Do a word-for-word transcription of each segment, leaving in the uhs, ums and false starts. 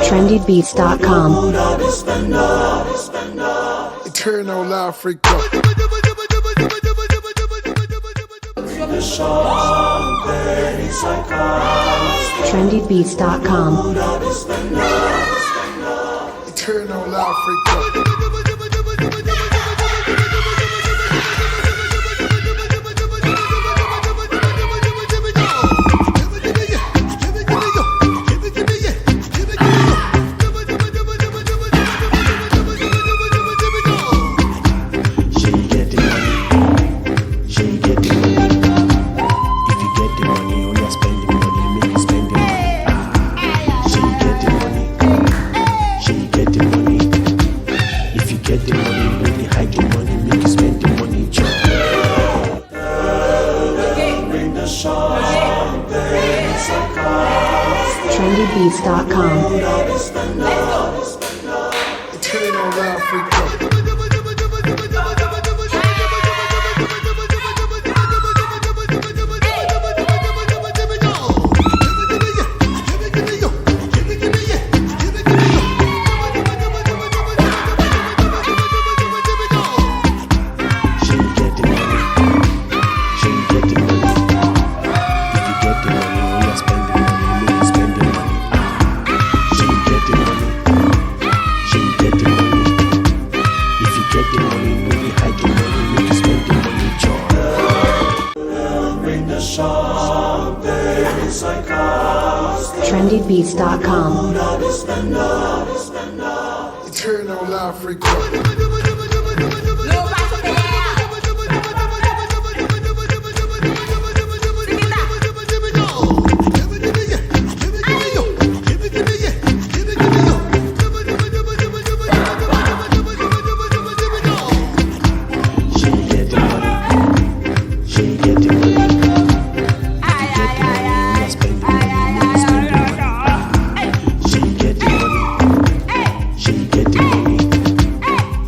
Trendybeats dot com. Eternal Africa. Trendybeats dot com. Eternal Africa. She get the money. She get the money. If you get the money, oh yeah, spend the money, make you spend the money. Ah. She get the money. She get the money. If you get the money, really hide the money, make you spend the money, chop. Trendybeats dot com. Eternal Africa. She get the money. She get the money. If you get the money, oh yeah, spend the money, make you spend the money. Ah. She get the money. She get the money. If you get the money, really hide the money, make you spend the money, chop. Trendybeats dot com. Eternal Africa. She get the money. She get the money. If you get the money, you spend the money, you spend the money. Ah. She get the money. She get the money.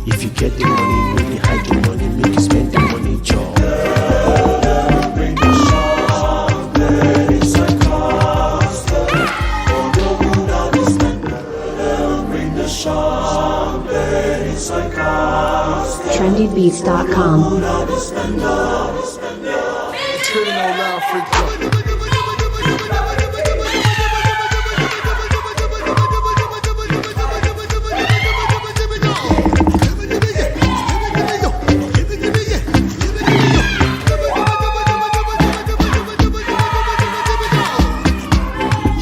If you get the money, really hide the money, make you spend the money, chop. Trendybeats dot com. Eternal Africa.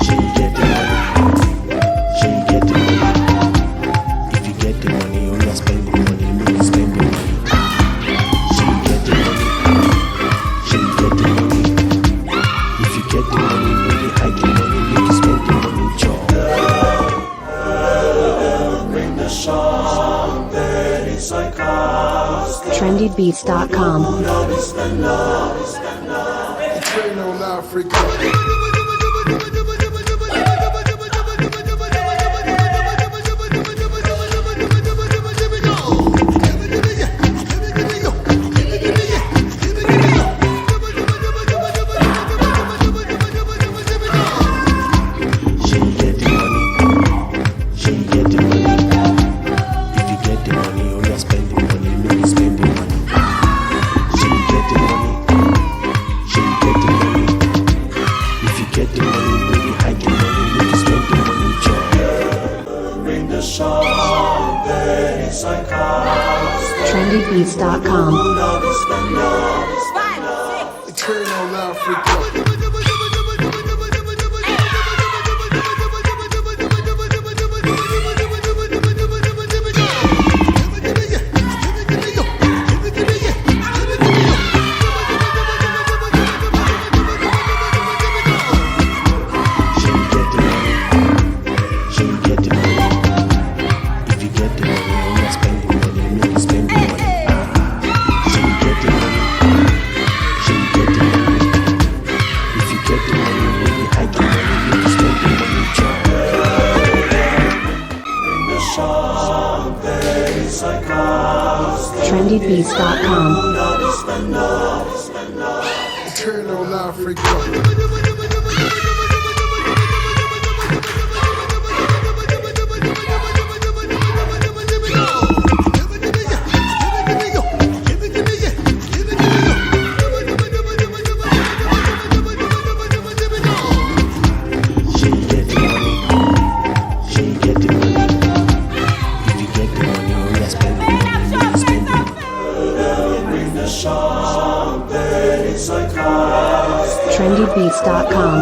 She get the money. She get the money. If you get the money, oh yeah, spend the money, make you spend the money. She get the money. She get the money. If you get the money, really hide the money, make you spend the money, chop. Trendybeats dot com. Eternal Africa. She get the money. She get the money. If you get the money, oh yeah, spend the money, make you spend the money. She get the money. She get the money. If you get the money, really hide the money, make you spend the money, chop. Trendybeats dot com. Eternal Africa. She get the money. She get the money. If you get the money, oh yeah, spend the money, make you spend the money. Ah. She get the money. She get the money. If you get the money, really hide the money, make you spend the money, chop. Trendybeats dot com. Eternal Africa. Trendy Beats dot com.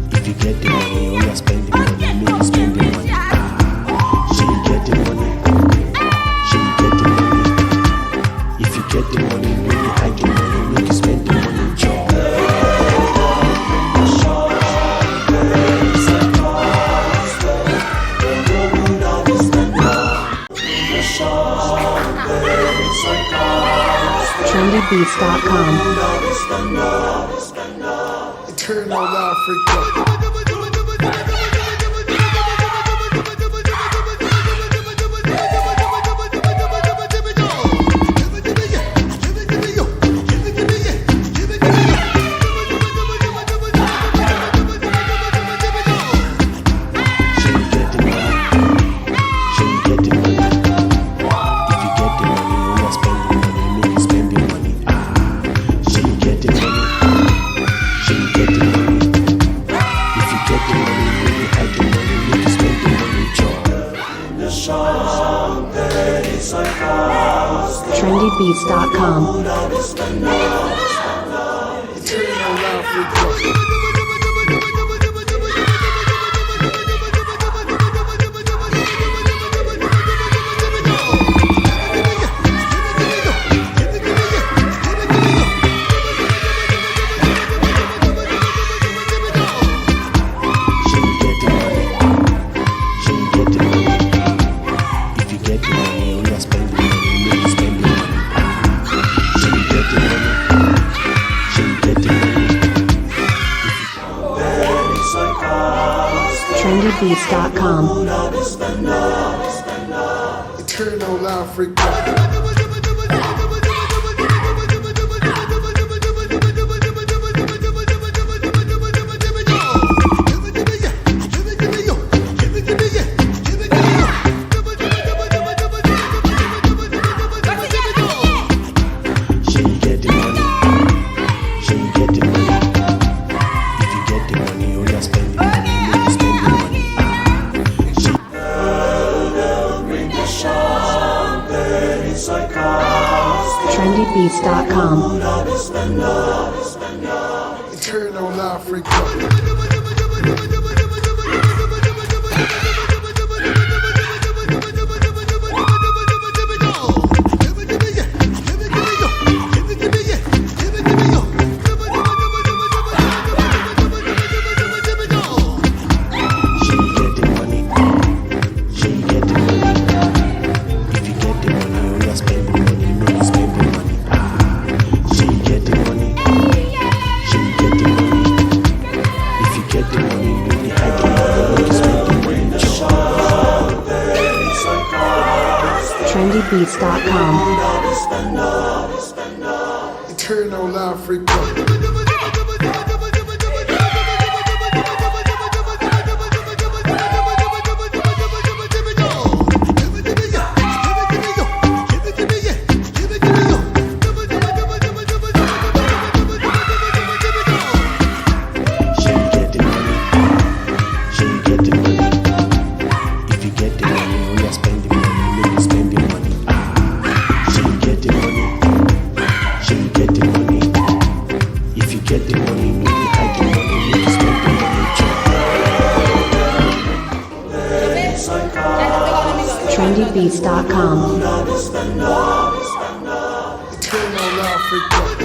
If you get the money, you gonna spend the money, make you spend the money. Ah, she get the money, she get the money. If you get the money, make you hide the money, make you spend the money, Joe. Trendy Beats dot com. Eternal Africa. She get the money. She get the money. If you get the money, you gonna spend the money, make you spend the money. Ah, she get the money. She get the money. If you get the money, you hide the money, make you spend the money, Joe. Trendy Beats dot com. She get the money. She get the money. If you get the money, you gonna spend the money, make you spend the money. Ah, she get the money. She get the money. Trendy Beats dot com. Eternal Africa. She get the money. She get the money. If you get the money, you gonna spend the money, make you spend the money. Ah, she Trendy Beats dot com. Eternal Africa. She get the money. She get the money. If you get the money, you gonna spend the money, make you spend the money. Ah, she get the money. She get the money. If you get the money, you hide the money, make you spend the money. Trendy Beats dot com. Eternal Africa. She get the money. She get the money. If you get the money, you gonna spend the money, make you spend the money. Ah, she get the money. She get the money. If you get the money, you hide the money, make you spend the money, Joe. Trendy Beats dot com. Eternal Africa.